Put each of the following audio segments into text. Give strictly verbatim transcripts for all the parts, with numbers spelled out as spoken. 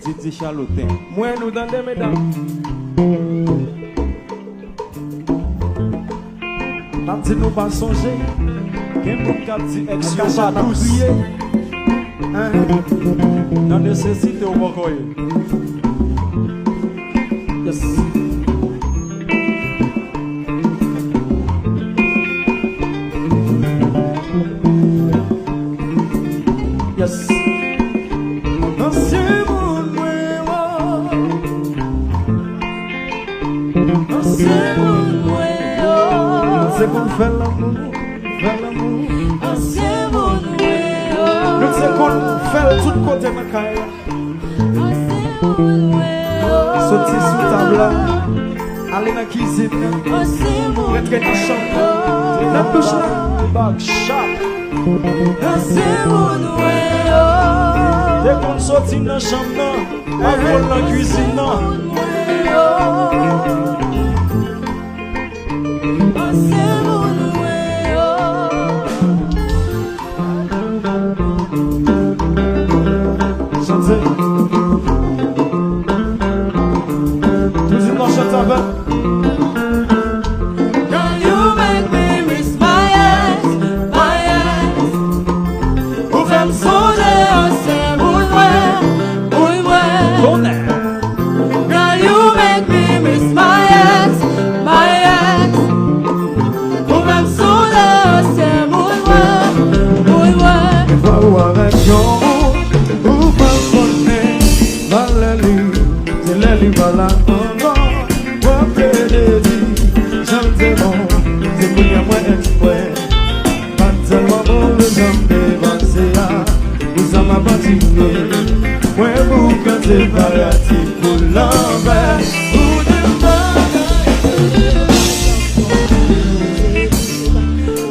Didi Chaloten. Mwen, nou tande, medam. N ap di nou pa sonje. Gen moun k ap di èks yo pa dous. Nan nesesite ou poko ye. Yes. Yes. Ansyen moun mwen, oh. Ansyen moun mwen, oh. Nou te konn fè lanmou, fè lanmou. Ansyen moun mwen, oh. Nou te konn fè l tout kote nan kay la. Soti sou tab la, ale nan kizin nan, rantre nan chanm nan, nan douch la, bag chak. Te konn soti nan chanm nan, al pran nan kizin nan. Chante. Toujou nan chante avè m. Girl, you make me miss my ex, my ex. Ou fè m sonje ansyen moun mwen, moun mwen. Bonè. Girl, you make me miss my ex, my ex. Ou fè m sonje ansyen moun mwen, moun mwen. Defwa ou avèk yon moun, ou pa konnen valè li. Se lè li pa la ankò, w ap plede di jan l te bon. Se kounye a mwen eksprè. Pa t tèlman move jan m te panse a. Pou sa m ap kontinye. Mwen pou kè separatif pou lanvè. Ou di m bagay.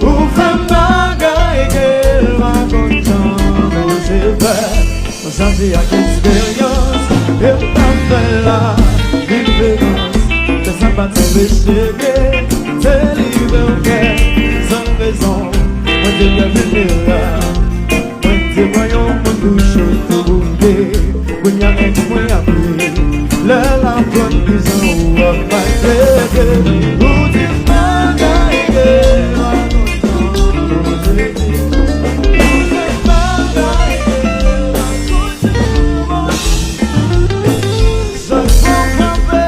Ou fè m bagay ke l pa konn jan pou se fè. Mwen sòti ak eksperyans, e m t ap fè la diferans. Fè sa pa t anpeche ke m delivre yon kè san rezon. Mwen te trè vilnerab. Mwen te pran yon moun pou cho tou bouke. Kounye a èks mwen ap ri. Lè l aprann kijan ou ap maltrete li. Ou di m bagay ke pa kontan. Ou di m bagay ke pa kontan. Chak fwa w kanpe,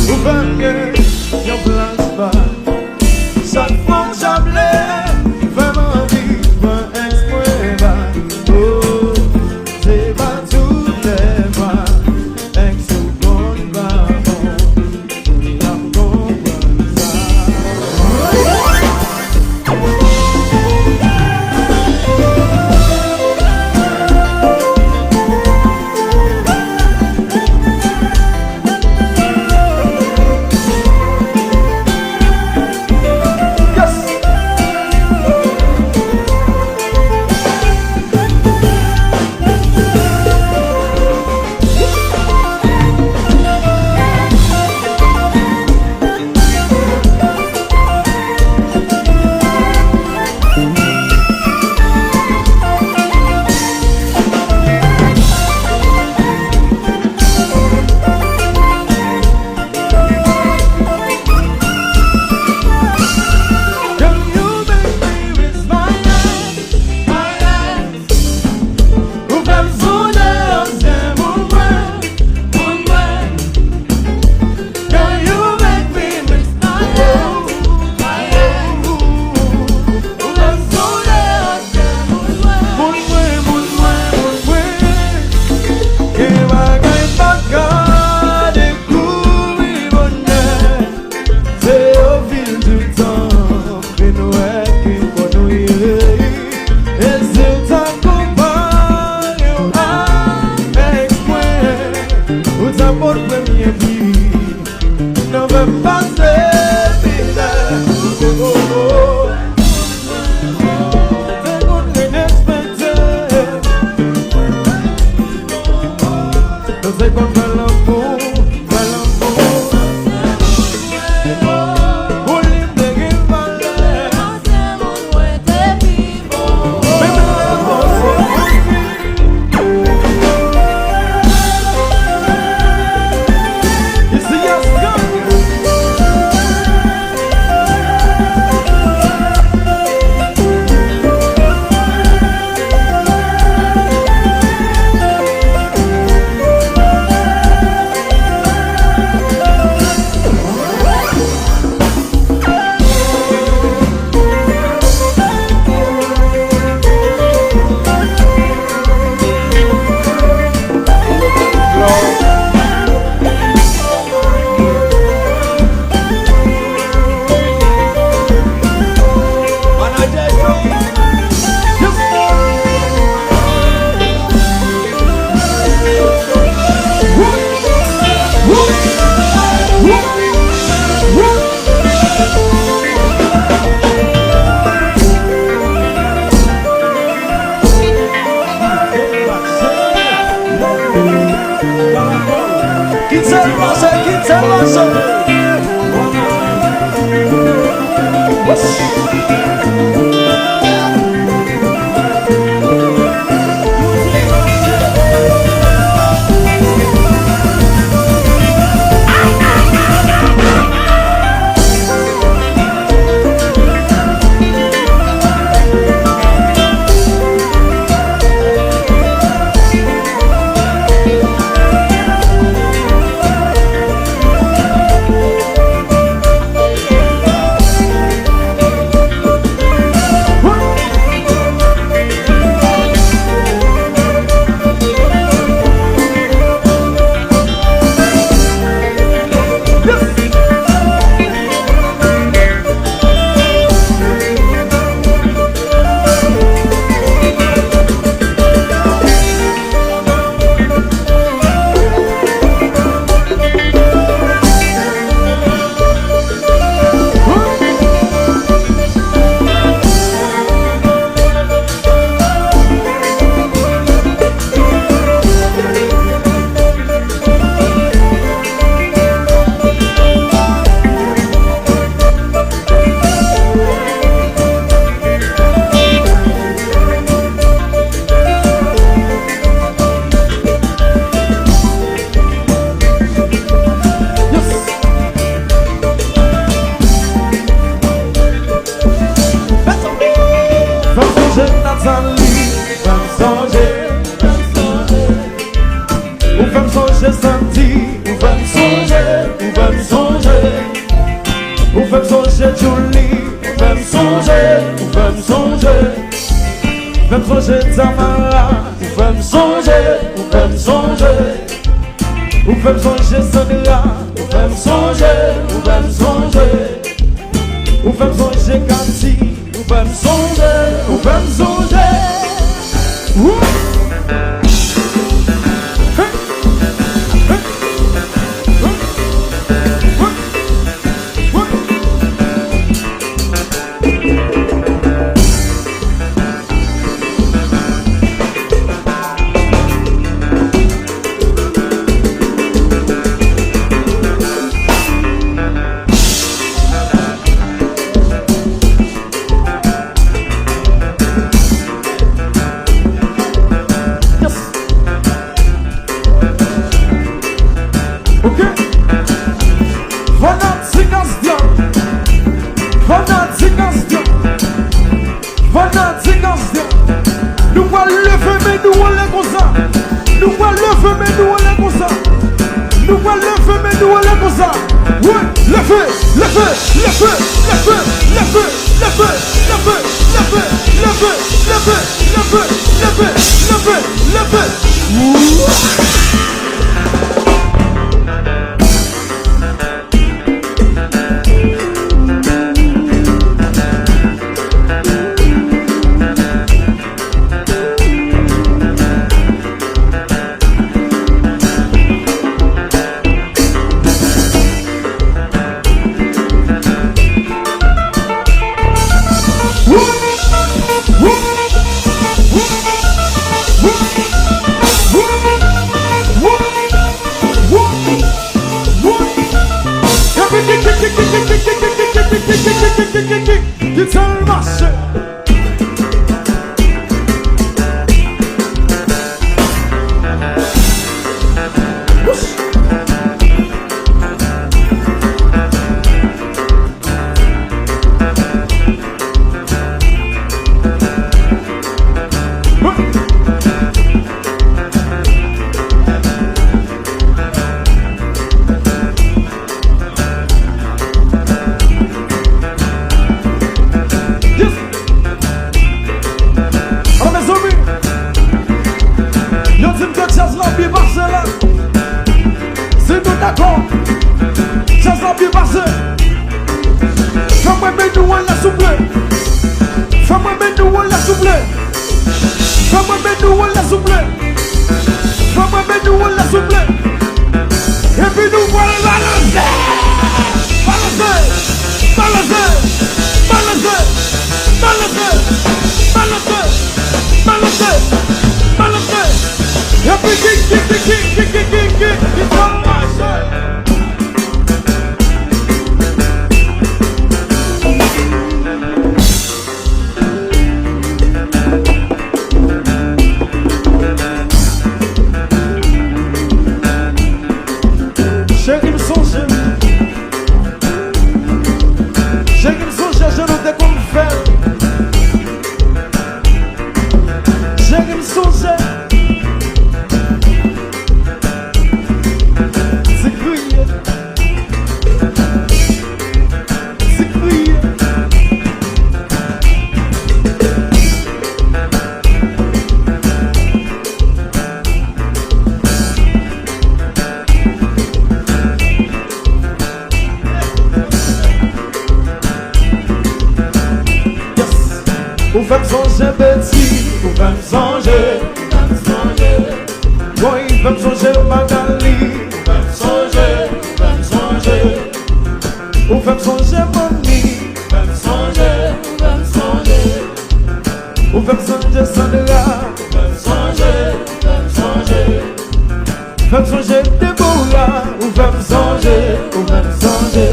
ou fè m gen yon flashback. Chak fwa w chaple, fè m anvi pran èks mwen back. Oh, se pa tout lè fwa èks ou konn pa bon. Kounye a m konprann sa. Ou fè m sonje ansyen moun mwen, moun mwen. Girl, you make me miss my ex, my ex. Ou fè m sonje ansyen moun mwen, moun mwen, moun mwen, moun mwen. Gen bagay m pa ka dekouvri bonè. Se au fil du temps ke nou wè ki fò nou ye. E si w ta konpare w avèk mwen, ou ta pot premye pri. Nan fè m pase mizè. Oh, oh, oh. Te konn respekte. Nou te konn fè lanmou, fè lanmou. Pou li m te gen valè. Menm lè mò sou mwen. Kite l mache, kite l mache. Fè m sonje Nathalie, fè m sonje, fè m sonje. Ou fè m sonje Sandy, ou fè m sonje, ou fè m sonje. Ou fè m sonje Julie, ou fè m sonje, ou fè m sonje. Fè m sonje Tamara, ou fè m sonje, ou fè m sonje. Ou fè m sonje Sandra, ou fè m sonje, ou fè m sonje. Ou fè m sonje Cathy, ou fè m sonje, ou fè m sonje. Woo! Yes. Ok. Fanatik Asdia. Fanatik Asdia. Fanatik Asdia. Nou pral leve men nou anlè konsa. Nou pral leve men nou anlè konsa. Nou pral leve men nou anlè konsa. Wi, leve, leve, leve. Kite l mache. Yes. Alò, mezanmi, yo di m ke djaz la byen pase la. Si nou dakò, djaz la byen pase. Fè mwen men nou anlè souple. Fè mwen men nou anlè souple. Fè mwen men nou anlè souple. Fè mwen men nou anlè souple. Epi nou pral balanse. Balanse. Balanse. Epi ki, ki, ki, ki, ki, ki, ki, ki, ki, ki, ki, ki, ki, ki, Ou fè m sonje Betty, ou fè m sonje, ou fè m sonje. Woy, fè m sonje Magali, ou fè m sonje, ou fè m sonje. Ou fè m sonje Manmi, ou fè m sonje, ou fè m sonje. Ou fè m sonje Sandra, ou fè m sonje, ou fè m sonje. Fè m sonje Deborah, ou fè m sonje, ou fè m sonje.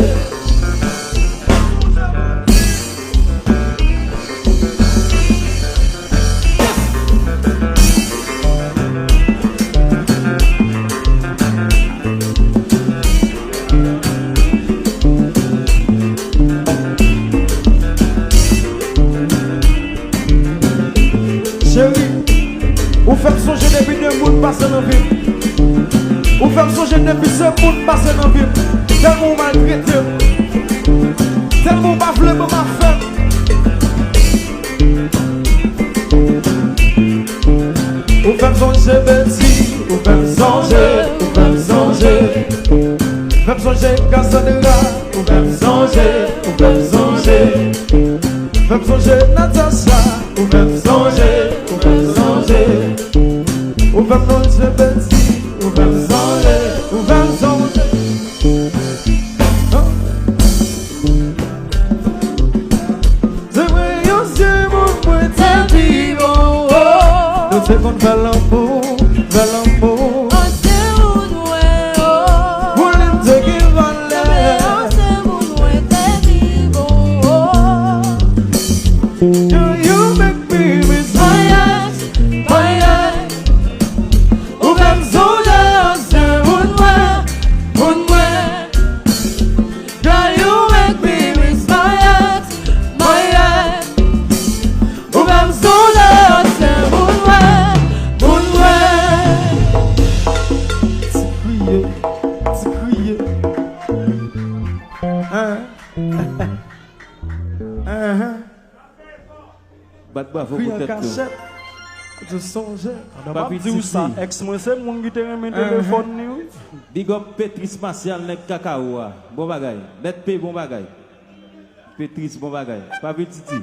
Cheri, ou fè m sonje depi de moun pase nan vi m. Ou fè m sonje depi se moun pase nan vi m. Tèlman ou maltrete m. Tèlman ou pa vle ban m afè m. Ou fè m sonje Betty, ou fè m sonje, ou fè m sonje. Fè m sonje Cassandra, ou fè m sonje, ou fè m sonje. Fè m sonje Natacha, ou fè m sonje, ou fè m sonje. Ou fè m sonje Betty, ou fè m sonje, ou fè m sonje. Se vre, yon sèl moun mwen te pi bon, oh. Nou te konn fè lanmou, fè lanmou. Yon sèl moun mwen, oh. Pou li m te gen valè. Yon sèl moun mwen te pi bon, oh. Girl, you make me miss my ex, my ex. Ou fè m sonje ansyen moun mwen, moun mwen. Girl, you make me miss my ex, my ex. Ou fè m sonje ansyen moun mwen, moun mwen. Ti kriye, ti kriye. Hein? Hein? Bat bravo pou tèt nou. Kri an kachèt. Di sonje. Ann, m ap di w sa, èks mwen se moun ki te renmen telefòn li, wi. Big up Petris Martial, nèg Kakawo a. Bon bagay. Mèt P, bon bagay. Petris, bon bagay. Papi Titi.